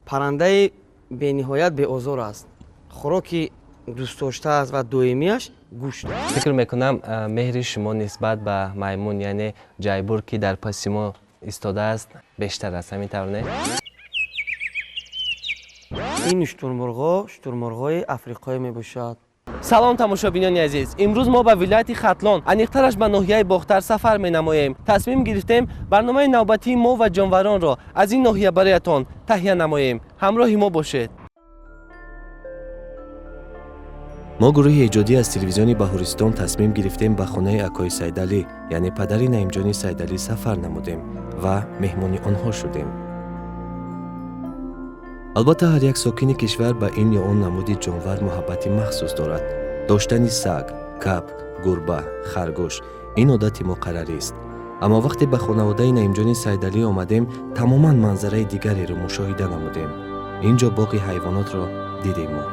Паррандаи бениҳоят беозор аст. Хӯроки дӯстдоштааст ва доимиаш гӯшт. Фикр мекунам, меҳри шумо нисбат ба маймун, яъне ҷайбур, ки дар паси мо истодааст, бештар аст. Ҳамин тавр, не? Ин шутурмурғҳо шутурмурғҳои африқоӣ мебошад. Салом, тамошобинони азиз! Имрӯз мо ба вилояти Хатлон, аниқтараш ба ноҳияи Бохтар сафар менамоем. Тасмим гирифтем, барномаи навбатии мо ва ҷонваронро аз ин ноҳия бароятон таҳия намоем. Ҳамроҳи мо бошед. Мо, гурӯҳи эҷодӣ аз телевизиони Баҳористон, тасмим гирифтем, ба хонаи акои Сайдалӣ, яъне падари Наимҷони Сайдалӣ, сафар намудем ва меҳмони онҳо шудем. Албатта, ҳар як сокини кишвар ба ин ё он намуди ҷонвар муҳаббати махсус дорад. Доштани саг, кабк, гурба, харгӯш ин одати муқаррарист. Аммо вақте ба хонаводаи Наимҷони Сайдалӣ омадем, тамоман манзараи дигареро мушоҳида намудем. Ин ҷо боғи ҳайвонотро дидем мо.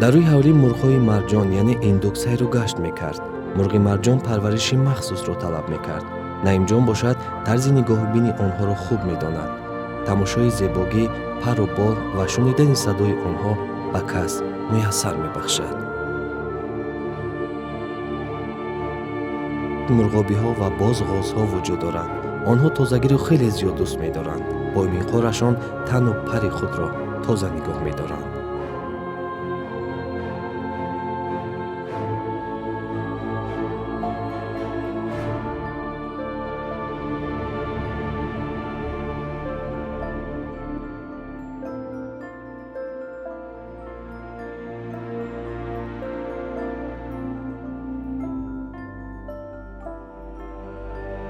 Дар рӯи ҳавлӣ мурғҳои марҷон, яъне индук, сайру гашт мекард. Мурғи марҷон парвариши махсусро талаб мекард. Наимҷон бошад, тарзи нигоҳубини онҳоро хуб медонад. Тамошои зебогӣ, пару бол ва шунидани садои онҳо ба кас муяссар мебахшад. Мурғобиҳо ва боз ғозҳо вуҷуд доранд. Онҳо тозагиро хеле зиёд дӯст медоранд. Бо минқорашон тану пари худро тоза нигоҳ медоранд.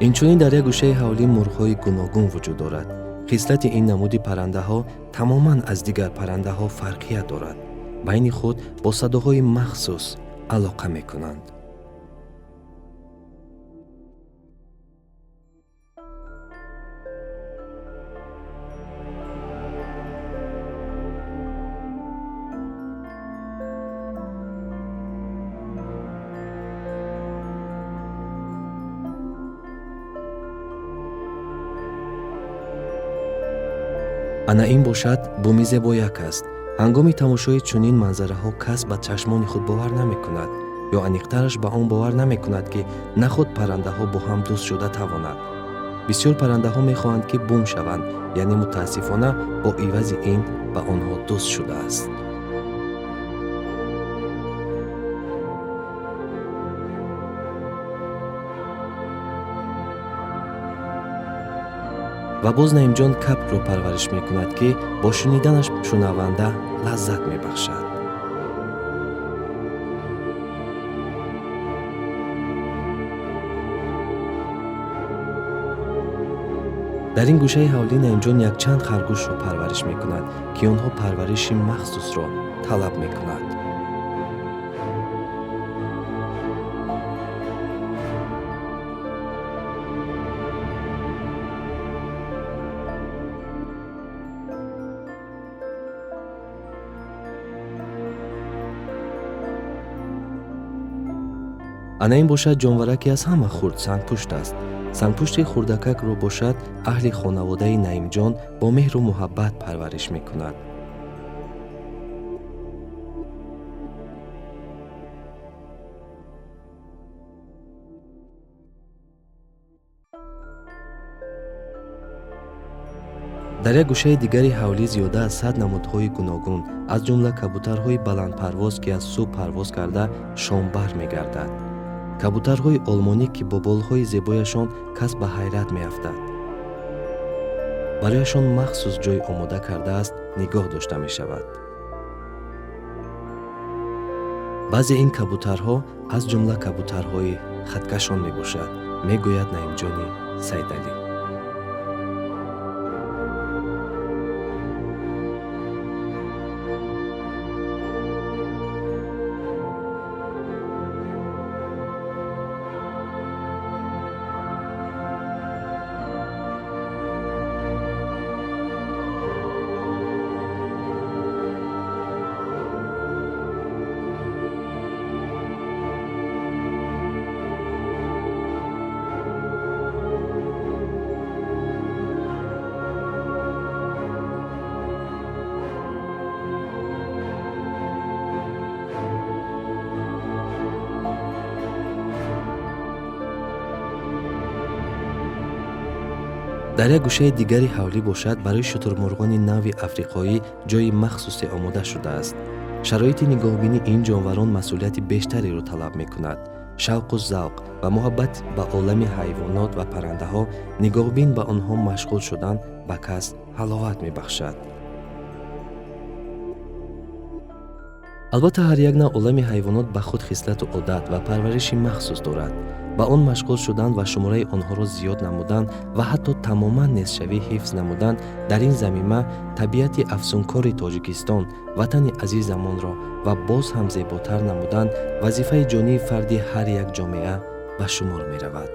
Инчунин дар як гӯшаи ҳавлӣ мурғҳои гуногун вуҷуд дорад. Хислати ин намуди паррандаҳо тамоман аз дигар паррандаҳо фарқият дорад. Байни худ бо садоҳои махсус алоқа мекунанд. Ана ин бошад буми зебояк аст. Ҳангоми тамошои чунин манзараҳо кас ба чашмони худ бовар намекунад, ё аниқтараш, ба он бовар намекунад, ки наход паррандаҳо бо ҳам дӯст шуда тавонад. Бисёр паррандаҳо мехоҳанд, ки бум шаванд, яъне мутаассифона, бо ивази ин ба онҳо дӯст шудааст. Ва боз Наимҷон капкро парвариш мекунад, ки бо шуниданаш шунаванда лаззат мебахшад. Дар ин гӯшаи ҳавлӣ Наимҷон якчанд харгӯшро парвариш мекунад, ки онҳо парвариши махсусро талаб мекунад. Ана ин бошад ҷонвараке аз ҳама хурд, сангпушт аст. Сангпушти хурдакакро бошад, аҳли хонаводаи Наимҷон бо меҳру муҳаббат парвариш мекунад. Дар як гӯшаи дигари ҳавлӣ зиёда аз 100 намудҳои гуногун, аз ҷумла кабутарҳои баландпарвоз, ки аз субҳ парвоз карда, шом бармегардад, кабутарҳои олмонӣ, ки бо болҳои зебояшон кас ба ҳайрат меафтад, барояшон махсус ҷой омода кардааст, нигоҳ дошта мешавад. Баъзе ин кабутарҳо, аз ҷумла кабутарҳои хаткашон мебошад, мегӯяд Наимҷони Сайдалӣ. Дар як гӯшаи дигари ҳавлӣ бошад, барои шутурмурғони нави африқоӣ ҷойи махсусе омода шудааст. Шароити нигоҳубини ин ҷонварон масъулияти бештареро талаб мекунад. Шавқу завқ ва муҳаббат ба олами ҳайвонот ва паррандаҳо, нигоҳубин ба онҳо машғул шудан ба кас ҳаловат мебахшад. Албатта, ҳар як нав олами ҳайвонот ба худ хислату одат ва парвариши махсус дорад. Ба он машғул шудан ва шумораи онҳоро зиёд намудан ва ҳатто тамоман нестшавӣ ҳифз намудан дар ин замима табиати афсункори Тоҷикистон, ватани азизамонро ва боз ҳам зеботар намудан вазифаи ҷонии фарди ҳар як ҷомеа ба шумор меравад.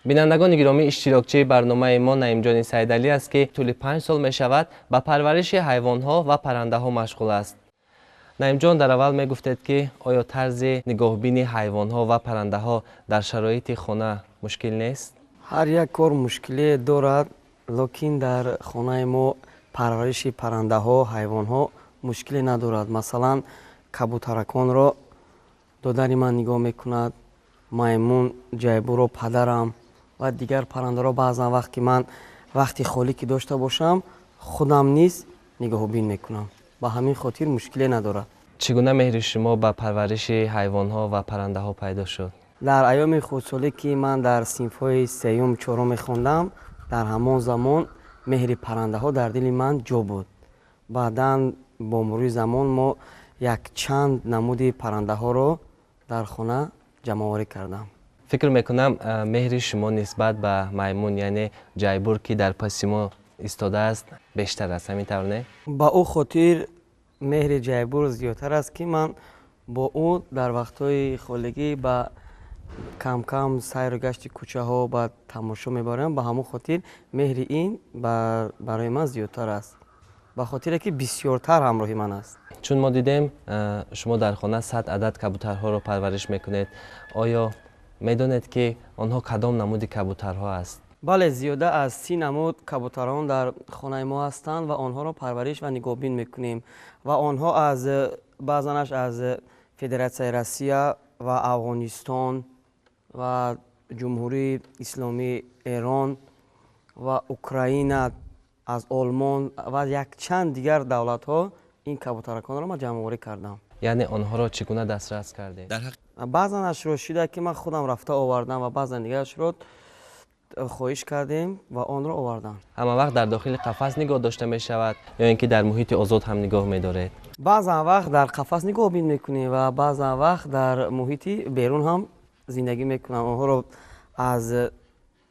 Бинандагони гиромӣ, иштирокчии барномаи мо Наимҷони Саидалӣ аст, ки тӯли 5 сол мешавад ба парвариши ҳайвонҳо ва паррандаҳо машғул аст. Наимҷон, дар аввал мегуфтед, ки оё тарзи нигоҳбини ҳайвонҳо ва паррандаҳо дар шароити хона мушкил нест? Ҳар як кор мушкиле дорад, лекин дар хонаи мо парвариши паррандаҳо, ҳайвонҳо мушкиле надорад. Масалан, кабутараконро додари ман нигоҳ мекунад, маймун ҷайбуро падарам ва дигар паррандаро баъзан вақт ки ман вақти холӣ ки дошта бошам, худам низ нигоҳубин мекунам. Ба ҳамин хотир мушкиле надорад. Чӣ гуна меҳри шумо ба парвариши ҳайвонҳо ва паррандаҳо пайдо шуд? Дар айёми хурдсолӣ, ки ман дар синфҳои сеюм, чорум мехондам, дар ҳамон замон меҳри паррандаҳо дар дили ман ҷо буд. Баъдан бо мурури замон мо якчанд намуди паррандаҳоро дар хона ҷамъоварӣ кардам. Фикр мекунам, меҳри шумо нисбат ба маймун, яъне ҷайбур, ки дар паси мо истодааст, бештар аст, ҳамин тавр не? Ба ӯ хотир меҳри ҷайбур зиёдтар аст, ки ман бо ӯ дар вақтҳои холигӣ ба кам-кам сайру гашти кӯчаҳо ба тамошо мебарам. Ба ҳамон хотир меҳри ин барои ман зиёдтар аст, ба хотире ки бисёртар ҳамроҳи ман аст. Чун мо дидем, шумо дар хона 100 адад кабутарҳоро парвариш мекунед, оё медонед, ки онҳо кадом намуди кабутарҳо аст? Бале, зиёда аз 30 намуд кабутарон дар хонаи мо ҳастанд ва онҳоро парвариш ва нигоҳбин мекунем ва онҳо аз баъзанаш аз Федератсияи Россия ва Афғонистон ва Ҷумҳурии Исломии Эрон ва Украина, аз Олмон ва якчанд дигар давлатҳо ин кабутараконро ман ҷамъоварӣ кардам. Яъне онҳоро чӣ гуна дастрас кардед? Баъзанашро шида, ки ман худам рафта овардам ва баъзан дигарашро хоҳиш кардем ва онро овардам. Ҳама вақт дар дохили қафас нигоҳ дошта мешавад ё ин ки дар муҳити озод ҳам нигоҳ медоред? Баъзан вақт дар қафас нигоҳбин мекунем ва баъзан вақт дар муҳити берун ҳам зиндагӣ мекунам. Онҳоро аз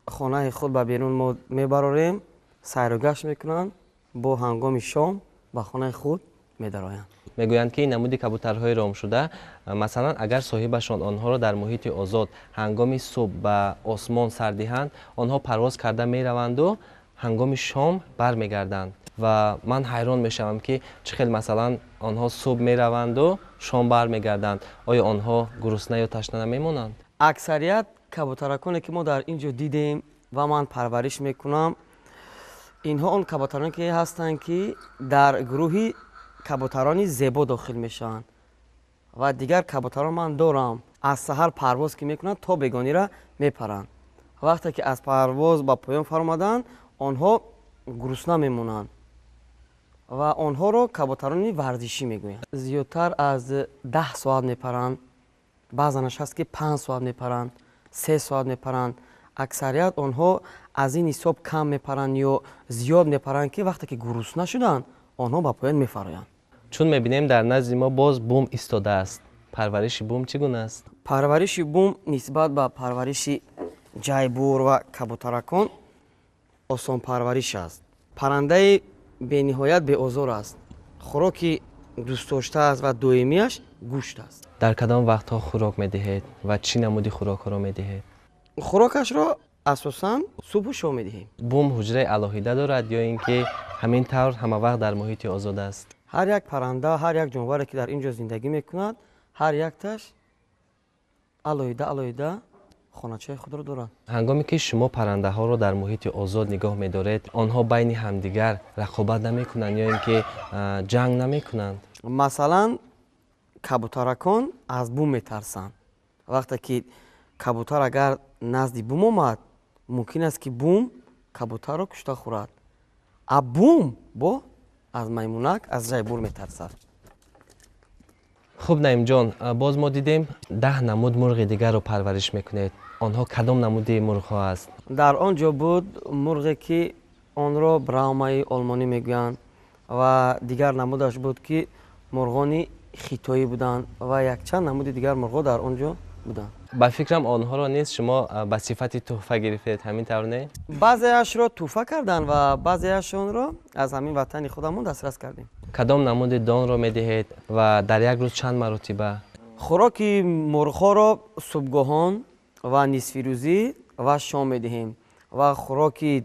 хонаи худ ба берун мо мебарорем, сайру гашт мекунанд, бо ҳангоми шом ба хонаи худ медароянд. Мегӯянд, ки намуди кабутарҳои ромшуда, масалан, агар соҳибашон онҳоро дар муҳити озод ҳангоми субҳ ба осмон сар диҳанд, онҳо парвоз карда мераванду ҳангоми шом бармегарданд. Ва ман ҳайрон мешавам, ки чӣ хел масалан онҳо субҳ мераванду шом бармегарданд. Оё онҳо гурусна ё ташна намемонанд? Аксарият кабутараконе, ки мо дар ин ҷо дидем ва ман парвариш мекунам, инҳо он кабутароне ки ҳастанд, ки дар гурӯҳи кабутарони зебо дохил мешаванд ва дигар кабутарон ман дорам. Аз саҳар парвоз ки мекунанд, то бегонира мепаранд. Вақте ки аз парвоз ба поён фаромаданд, онҳо гурусна мемонанд ва онҳоро кабутарони варзишӣ мегӯянд. Зиёдтар аз 10 соат мепаранд, баъзанаш ҳаст, ки 5 соат мепаранд, 3 соат мепаранд. Аксарият онҳо аз ин ҳисоб кам мепаранд ё зиёд мепаранд, ки вақте ки гурусна шуданд, онҳо ба поён мефароянд. Чун мебинем, дар назди мо боз бум истодааст. Парвариши бум чӣ гуна аст? Парвариши бум нисбат ба парвариши ҷайбур ва кабутаракон осонпарвариш аст. Паррандаи бениҳоят беозор аст. Хӯроки дӯстдоштааст ва доимиаш гӯшт аст. Дар кадом вақтҳо хӯрок медиҳед ва чӣ намуди хӯрокҳоро медиҳед? Хӯрокашро асосан субҳу шом медиҳем. Бум ҳуҷраи алоҳида дорад ё ин ки ҳамин тавр ҳама вақт дар муҳити озод аст? Ҳар як парранда, ҳар як ҷонваре, ки дар ин ҷо зиндагӣ мекунад, ҳар якташ алоҳида алоҳида хоначаи худро дорад. Ҳангоме ки шумо паррандаҳоро дар муҳити озод нигоҳ медоред, онҳо байни ҳамдигар рақобат намекунанд ё ин ки ҷанг намекунанд? Масалан, кабутаракон аз бум метарсанд. Вақте ки кабутар агар назди бум омад, Мумкин аст, ки бум кабутарро кушта хӯрад, а бум бо аз маймунак, аз жайбур метарсад. Хуб, Наимҷон, боз мо дидем 10 намуд мурғи дигарро парвариш мекунед. Онҳо кадом намуди мурғҳо аст? Дар он ҷо буд мурғе, ки онро браумаи олмонӣ мегӯянд, ва дигар намудаш буд, ки мурғони хитоӣ буданд, ва якчанд намуди дигар мурғҳо дар он ҷо буданд. Ба фикрам, онҳоро низ шумо ба сифати тӯҳфа гирифтед, ҳамин тавр не? Баъзеашро тӯҳфа карданд ва баъзеашонро аз ҳамин ватани худамон дастрас кардем. Кадом намуди донро медиҳед ва дар як рӯз чанд маротиба? Хӯроки мурғҳоро субҳгоҳон ва нисфирӯзӣ ва шом медиҳем, ва хӯроки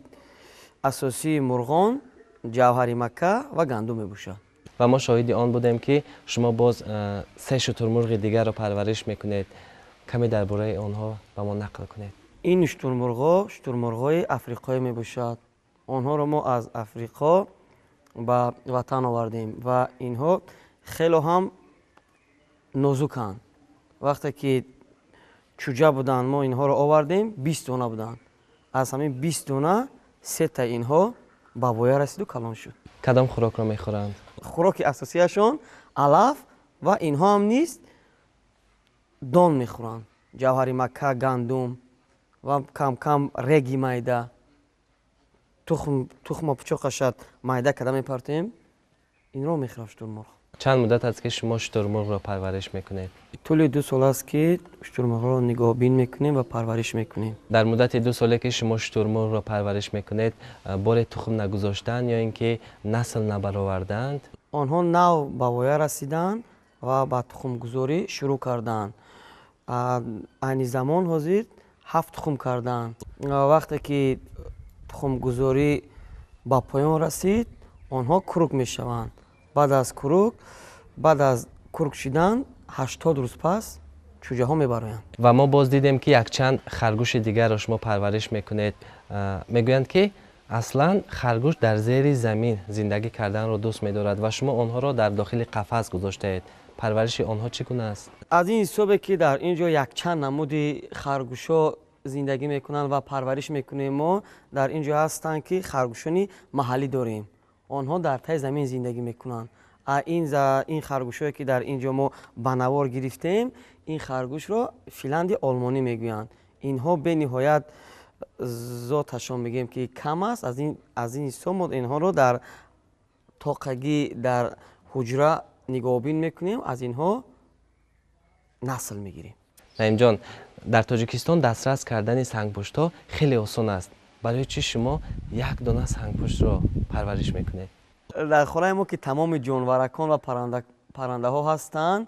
асосии мурғон ҷавҳари макка ва гандум мебошад. Ва мо шоҳиди он будем, ки шумо боз се шутурмурғи дигарро парвариш мекунед. Каме дар бораи онҳо ба мо нақл кунед. Ин шутурмурғҳо шутурмурғҳои африқоӣ мебошад. Онҳоро мо аз Африқо ба ватан овардем ва инҳо хело ҳам нозуканд. Вақте ки чӯҷа буданд, мо инҳоро овардем, 20 дона буданд. Аз ҳамин 20 дона сетаи инҳо ба воя расиду калон шуд. Кадом хӯрокро мехӯранд? Хӯроки асосияшон алаф, ва инҳо ҳам низ дон мехӯранд: ҷавҳари макка, гандум ва кам-кам реги майда, тухма пучоқашад майда карда мепартоем, инро мехӯрад шутурмурғ. Чанд муддат аст, ки шумо шутурмурғро парвариш мекунед? Тӯли 2 сол аст, ки шутурмурғро нигоҳбин мекунем ва парвариш мекунем. Дар муддати 2 соле, ки шумо шутурмурғро парвариш мекунед, боре тухм нагузоштанд ё ин ки насл набароварданд? Онҳо нав ба воя расиданд ва ба тухмгузорӣ шурӯъ карданд. Айни замон ҳозир 7 тухм карданд. Вақте ки тухмгузорӣ ба поён расид, онҳо курук мешаванд. Баъд аз курук шидан 80 рӯз пас чӯҷаҳо мебароянд. Ва мо боз дидем, ки якчанд харгӯши дигарро шумо парвариш мекунед. Мегӯянд, ки аслан харгӯш дар зери замин зиндагӣ карданро дӯст медорад ва шумо онҳоро дар дохили қафас гузоштаед. Парвариши онҳо чӣ гуна аст? Аз ин ҳисобе, ки дар ин ҷо якчанд намуди харгӯшҳо зиндагӣ мекунанд ва парвариш мекунем, мо дар ин ҷо ҳастанд, ки харгӯшони маҳаллӣ дорем. Онҳо дар таи замин зиндагӣ мекунанд. Ин харгӯшҳое, ки дар ин ҷо мо ба навор гирифтем, ин харгӯшро филанди олмонӣ мегӯянд. Инҳо бениҳоят зоташон, мегӯем, ки кам аст. Аз ин ҳисоб мо инҳоро дар тоқагӣ дар ҳуҷра нигоҳбин мекунем, аз инҳо насл мегирем. Наимҷон, дар Тоҷикистон дастрас кардани сангпуштҳо хеле осон аст. Барои чӣ шумо як дона сангпуштро парвариш мекунед? Дар хонаи мо, ки тамоми ҷонваракон ва паррандаҳо ҳастанд,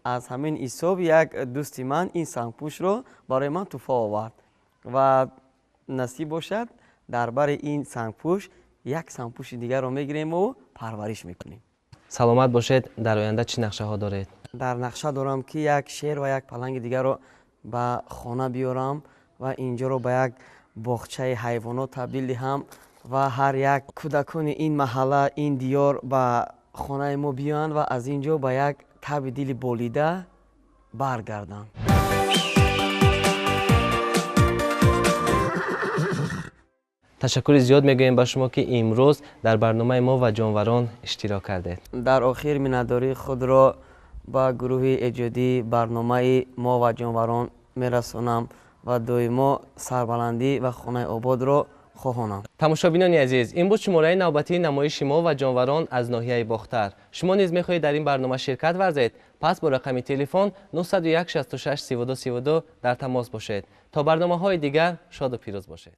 аз ҳамин ҳисоб як дӯсти ман ин сангпуштро барои ман тӯҳфа овард ва насиб бошад, дар бари ин сангпушт як сангпушти дигарро мегирему парвариш мекунем. Саломат бошед. Дар оянда чӣ нақшаҳо доред? Дар нақша дорам, ки як шер ва як паланги дигарро ба хона биёрам ва инҷоро ба як боғчаи ҳайвонот табдил диҳам ва ҳар як кӯдакони ин маҳалла, ин диёр ба хонаи мо биёянд ва аз ин ҷо ба як таби дили болида баргарданд. Ташаккури зиёд мегӯем ба шумо, ки имрӯз дар барномаи мо ва ҷонварон иштирок кардед. Дар охир миннатдории худро ба гурӯҳи эҷодии барномаи мо ва ҷонварон мерасонам ва доимо сарбаландӣ ва хонаи ободро хоҳонам. Тамошобинони азиз, ин буд шумораи навбатии намоиши мо ва ҷонварон аз ноҳияи Бохтар. Шумо низ мехоҳед дар ин барнома ширкат варзед? Пас бо рақами телефон 901 66 32 32 дар тамос бошед. То барномаҳои дигар шоду пирӯз бошед.